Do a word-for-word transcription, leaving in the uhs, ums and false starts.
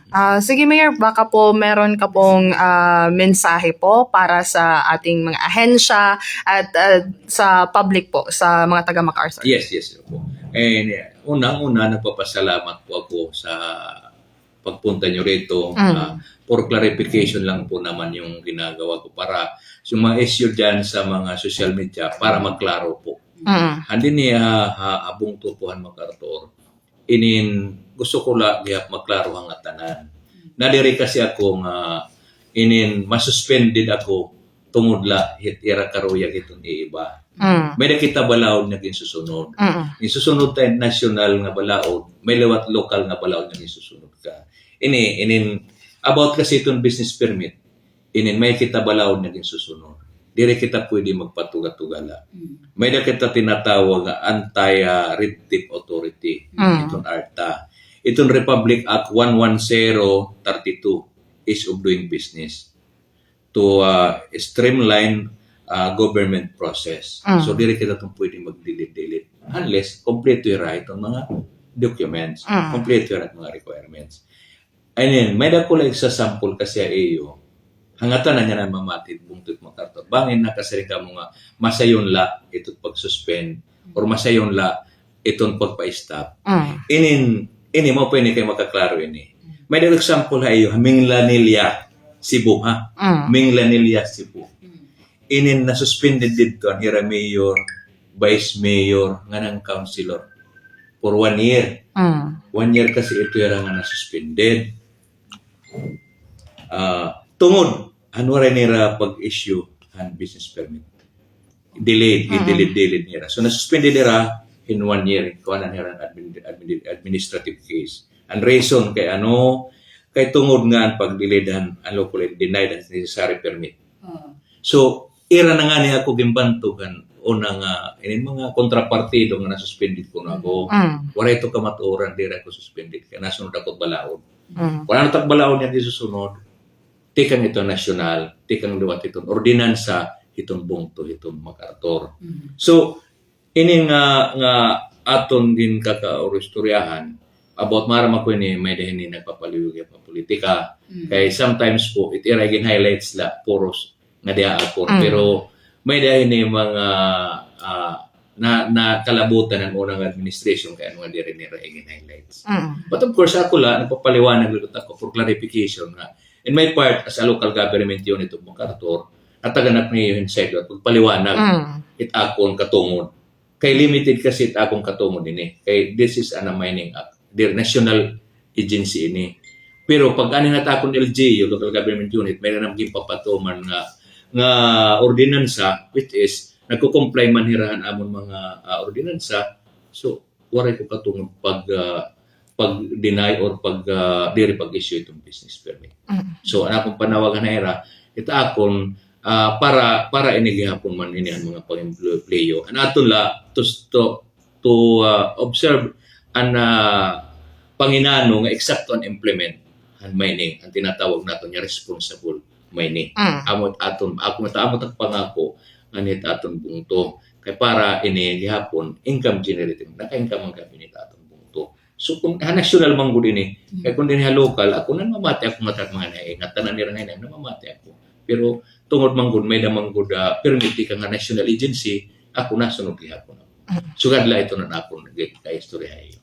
Ah, sige, Mayor, baka po meron ka pong, ah, mensahe po para sa ating mga ahensya at, ah, sa public po, sa mga taga MacArthur. Yes, yes, opo. And, uh, unang-una, nagpapasalamat po ako sa pagpunta niyo rito. Mm. Ah, for clarification lang po naman yung ginagawa ko para yung mga issue dyan sa mga social media, para maklaro po. Mm. Handi ni, ah, ha, ha bungto po han MacArthur. Inin gusto ko la gihap maklaro ha ngatanan. Nadiri kasi ako nga inin masuspended ako tungod la hit ira karuyag hiton iiba. Mm. May-ada kita balaod nga ginsusunod. Mm. Ginsusunod ta nasyonal nga balaod, may liwat lokal nga balaod nga ginsusunod ka. Ini, inin, about kasi iton business permit, inin may kita balaod nga ginsusunod. Diri kita pwede magpatuga-tuga la. Mm. May-ada kita tinatawag nga anti, ah, red tape authority. Mm. Iton ARTA. Iton Republic Act one one zero thirty-two, ease of doing business to, ah, streamline, ah, government process. Mm. So, diri kita tong pwede magdilid-dilid unless kompleto ira iton mga documents, mm, kompleto ira mga requirements. And then, may-ada ko la igsasample kasi ha iyo. Ha ngatanan nga namamati, bungto hit MacArthur. Bangin nakasiring kamo nga masayon la iton pag-suspend or masayon la iton pagpa-stop. Mm. Inin, ini, mao pa ini kay makaklaro ini. May-ada example ha iyo, ha Minglanilla, Cebu, ha? Mm. Minglanilla, Cebu. Mm. Inin na-suspended didto an ira mayor, vice mayor, ngan an councilor for one year. Mm. One year kasi ito ira nga na-suspended. Ah, tungod han waray nira pag-issue han business permit. Delayed, mm, delayed, delayed nira. So, na-suspended nira in one year, kuan na nira an admin-, admin-, administrative case. An reason kay ano, kay tungod nga an pag-delayed han, an lawful, denied an necessary permit. Mm. So, ira na ngani ako ginbantog han una nga, inin mga kontrapartido nga na-suspended kuno ako. Mm. Waray ito kamatuoran, diri ako suspended, kay nasunod ako balaod. Mm. Wala na tak balaod nga gisusunod. Tikang ito nasyonal, tikang liwat iton ordinansa hiton bungto hiton MacArthur. Mm. So, ini nga, nga aton ginkakauristoryahan, about maaram ako ini, may-ada hini nagpapaliwig pa politika. Mm. Kay sometimes po, it ira gin-highlights la, puros nga diha ako. Mm. Pero may-ada hini mga, ah, na, nakalabutan han unang administration kay ano nga diri nira gin-highlights. Mm. But of course, ako la, nagpapaliwanag la gud ako for clarification nga, in my part, as a local government unit of MacArthur, natagan ak niyo hin side, pagpaliwanag, mm, it akon katungod. Kay limited kasi it akon katungod ini. Kay this is an, a mining act. Diri national agency ini. Pero pag-ani na it akon L G U, local government unit, may-ada na ginpapatuman nga, nga ordinansa, which is, nagko-comply man hira han amon mga, ah, ordinansa. So, waray ko katungod pag, ah, pag-deny or pag, ah, diri pag-issue iton business permit. Mm. So, an akon panawagan ha ira, it akon, ah, para, para ini gihapon man ini an mga pag-empleyo. An aton la, to, to, to, ah, observe an, ah, panginano nga eksakto an implement han mining, an tinatawag naton nga responsible mining. Mm. Amo it aton, ako, amo it pangako nganhi it aton bungto. Kay para ini gihapon, income generating, naka-income man gihapon it aton bungto. So, kung ha national man gud ini, mm, kay kung dinhi ha local, ako namamati ako nga mga naingat, tanan nira naingat, namamati ako. Pero tungod man gud, may-ada man gud, ah, permit tikang ha national agency, ako nasunod gihapon ako. Mm. Sugad la ito na akon gi-, kaistoryahan iyo.